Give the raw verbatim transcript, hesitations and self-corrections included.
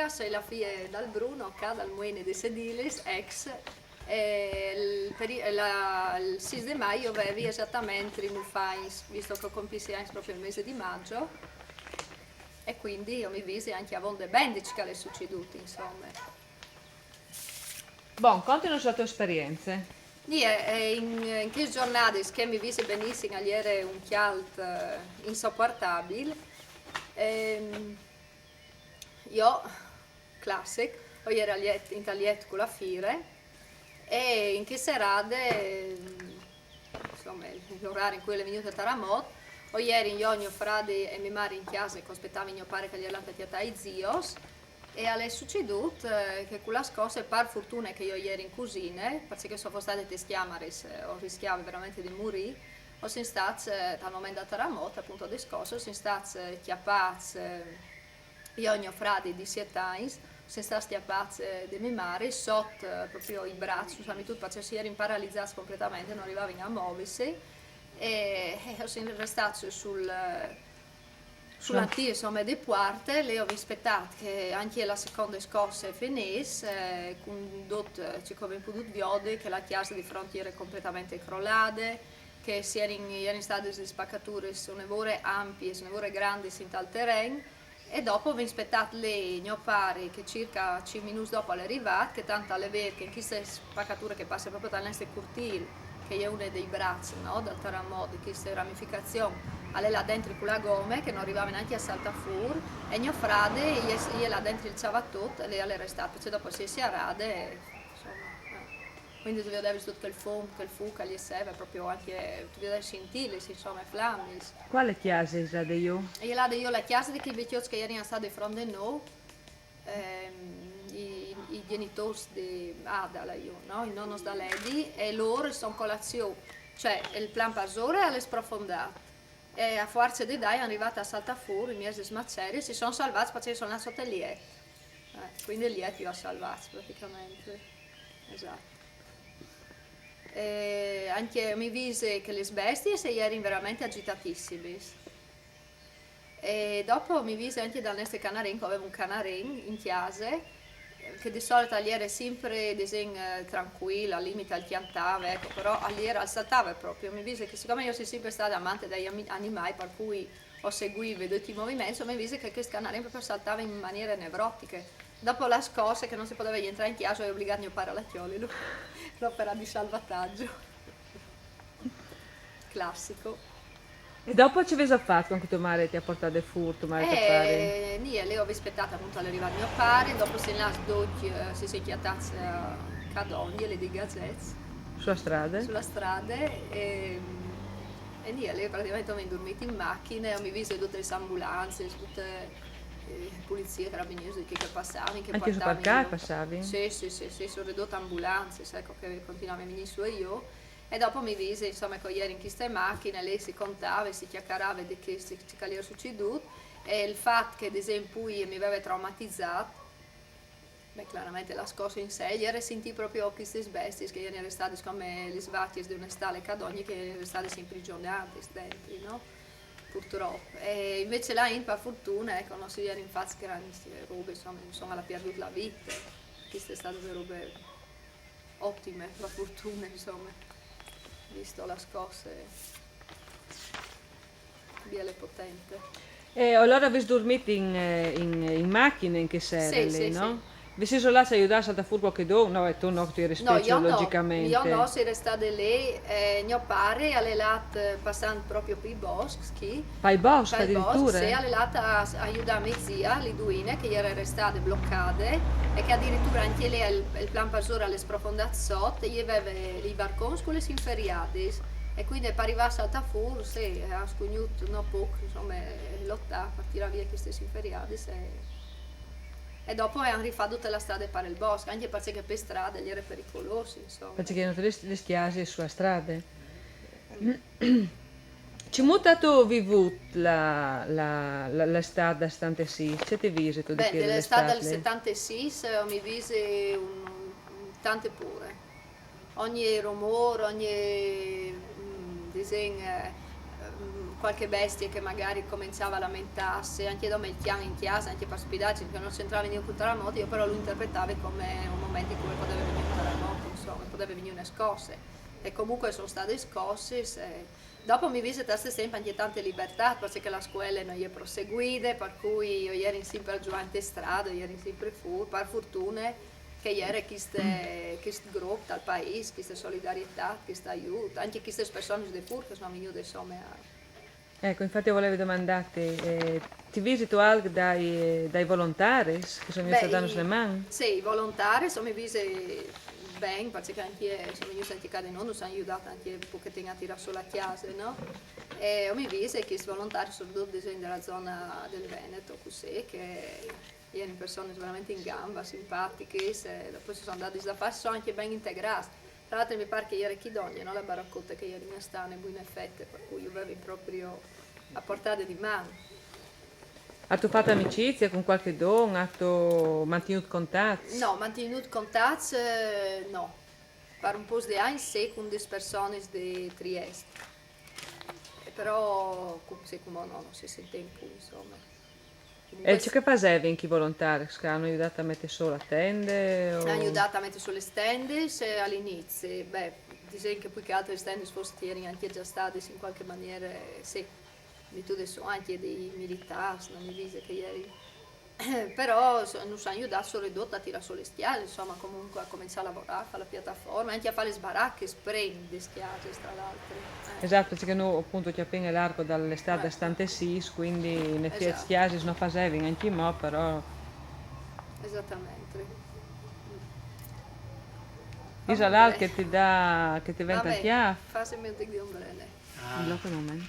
Soi la fie dal Bruno, ca dal Muine de Sedilis, ex, e el peri-, la, el sis de Mai o vevi esatament trinta agns, visto che o compissi agns proprio el mese de Majo, e cuindi o mi visi ancje avonde ben de ce che al è sucedût, insome. Bon, continue su la tô esperience. Nie, eh, in, in chês zornadis che mi visi benissim, al jere un cjalt, eh, insopuartabil, ehm, jo, classic, o jeri a liet, intal liet cu la fire, e in chê serade, ehm, insome, l'orari in cui al è vignût el taramot, o jerin jo, gno fradi e mê mari in cjase, che o spetavin gno pari che al jere lât a cjatâ i zios, e al è sucedût, eh, che cu la scosse, par fortune che jo o jeri in cusine, parcè che se o fos stade tes cjamaris, eh, o riscjavi verementri de murî, o sin stâts, eh, tal moment dal taramot, apont de scosse, o sin stâts, eh, cjapâts, eh, jo e gno fradi di siet agns, o sin stâts cjapâts, eh, de mê mari, sot, eh, proprio i braçs, o sin stâts dut, parcè che o jerin paralizâts completamente, no rivavin a movisi, e, e o sin restâts sul, eh, sul antîr, insome, de puarte, li o vin spetât che ancje la seconde scosse e finìs, eh, cun dut, eh, ce che o vin podût viodi, che la cjase di front e jere completamente crolade, che si jerin, jerin stadis des spacaturis une vore ampliis, une vore grandis intal teren, e dopo o vin spetât li gno pari, che circa cinc minûts dopo al è rivât, che tant al è vêr che in cheste spacature che e passe proprio tal nestri curtîl, che e je une dai braçs, no, dal taramot, di cheste ramificazion, al è lât dentri cu la gome, che no rivave nancje a saltâ fûr, e gno fradi, e je, e je lât dentri il cjavatot, e li al è restât, parcè dopo si è sierade, e, insome, eh. Cuindi tu viodevis dut chel fum, chel fûc, che al jesseve proprio ancje, tu viodevis, sintilis, insome, flamis. Cuale cjase isal de jù? E je lade jù la cjase di chei vecjots che a jerin a stâ de front de nô, ehm, i, i gjenitôrs di Ada, là jù, no? I nonos da Ledi, e lôr a son colâts jù, cioè, il plan parsore al è sprofondât, e a fuarce di dai a àn rivât a saltâ fûr in mieç des maceris, si son salvâts parcè che a son lâts sot il liet. Eh, cuindi il liet ju à salvâts pratichementri. Esat. E ancje mi visi che lis bestiis a jerin verementri agitatissimis. E dopo mi visi ancje dal nestri canarin, che o vevin un canarin in cjase, che di solit al jere simpri, disìn, eh, trancuîl, al limit al cjantave, eco, però al jere, al saltave proprio. Mi visi che, sicome jo o soi simpri stade amante dai ami-, animâi, par cui o seguivi ducj i moviments, mi visi che chest canarin proprio al saltave in maniere nevrotiche. Dopo la scosse, che no si podeve jentrâ in cjase, o ai obligât gno pari a lâ a cjolilu. L'opera di salvataggio. Classico. E dopo ce vêso fat cuant che tô mari ti à puartade fûr, tô mari e to pari? Eh, nie, li o vin spetât, apont, al è rivât gno pari, dopo o sin lâts ducj, eh, si sin cjatâts, eh, ca dongje, li dîs, a Gazets. Su la strade? Su la strade, e, e nie, li pratichementri o vin durmît in machine, o mi visi dutis lis ambulancis, dutis, eh, puliziis, carabinîrs, che, che a passavin, che a puartavin. Ancje su par ca a passavin? Sì, sì, sì, sì, soredut ambulancis, eco, che a continuavin a vignî sù e jù. E dopo mi visi, insome, che o jeri in cheste machine, li si contave, si cjacarave di ce, ce che al jere sucedût, e il fat che, ad esempli, mi veve traumatizât, beh, clarementri la scosse in se, al jere sintî proprio chestis bestiis che a jerin restadis come lis vacjis di une stale ca dongje, che a jerin restadis imprigjonadis dentri, no? Purtrop. E invezit là int, par fortune, eco, no si jerin fats grancj robis, insome, nissun al à pierdût la vite. Cheste e je stade une robe otime, par fortune, insome, visto la scosse biele potente. E alore o vês durmît in, eh, in, in machine in chê sere li, no? Sì, sì. Ve sêso lâts a judâ a saltâ fûr cualchidun? No, e tu no, che tu jeris peç, logjicamente. Jo no, o soi restade li, eh, gno pari al è lât, eh, passant proprio pai boscs, chi. Pai boscs, adiriture? Sì, al è lât a, a judâ mê zia, Liduine, che e jere restade blocade, e che adiriture ancje li il, il plan parsore al è sprofondât sot, e i veve i barcons cu lis inferiadis, e cuindi par rivâ a saltâ fûr, sì, e à scugnût no pôc, insome, lotâ par tirâ vie chestis inferiadis, e, e dopo a àn rifat dute la strade par il bosc, ancje parcè che pe strade al jere pericolôs, insome. Parcè che no tu lis, lis cjasis su la strade. Cemût âstu vivût la, la, la, la Estât dal setantesîs? Ce ti visistu di chê Estât li? Beh, de la Estât dal setantesîs, eh, mi visi un, un, tante pôre. Ogni rumôr, ogni, mm, disìn, eh, mm, qualche bestia che magari cominciava a lamentarsi, anche dome il chian in chiesa, anche per spidarci, che non c'entrava niente col terremoto, io però lo interpretavo come un momento in cui poteva venire un terremoto, insomma, poteva venire una scossa. E comunque sono state scosse. Se... Dopo mi vise sempre anche tante libertà, perché la scuola non è proseguita, per cui io ero sempre giù in strada, ero sempre fuori, per fortuna che ieri questo, questo gruppo dal paese, questa solidarietà, questo aiuto, anche queste persone di fuori che sono venute insomma a... Ecco, infatti volevo domandarti, eh, ti visito anche dai, dai volontari che sono venuti a darnos le mani? Sì, i volontari sono mi vise ben, perché anche sono venuti anche da noi, ci hanno aiutato anche un pochettino a tirare su la chiesa, no? E mi vise che i volontari sono tutti della zona del Veneto, così che erano persone veramente in gamba, simpatiche, se, dopo si sono andati da fare, sono anche ben integrati. Tra l'altro mi pare che ieri chi donne, no? La baracotta che ieri in Astana è buona fetta, per cui io avevo proprio a portata di mano. Hai fatto amicizia con qualche don? Hai mantenuto contatto? No, mantenuto contatto eh, no. Per un po' di anni sì con delle persone di Trieste. E però sì, come no, non si sente più, insomma. E ciò che facevi in chi volontari? Che hanno aiutato a mettere su le tende? O... Hanno aiutato a mettere su le tende se all'inizio, beh, diciamo che più che altro le tende forse erano anche già state in qualche maniera, sì, di tutte su anche dei militari, non mi dice che ieri. Però non ci hanno aiutato, sono ridotta a tirare su le schiave, insomma, comunque a cominciare a lavorare, a fare la piattaforma, anche a fare le sbaracche, sprende schiave, tra l'altro. Esatto, perché noi appunto ci appena largo dall'estate eh. Stantesis, quindi in effetti esatto. Schiasis non facevi neanche mo, però... Esattamente. Isalal che ti dà, che ti venta chiave. Facciamo un di ombrelle. Ah. Un momento.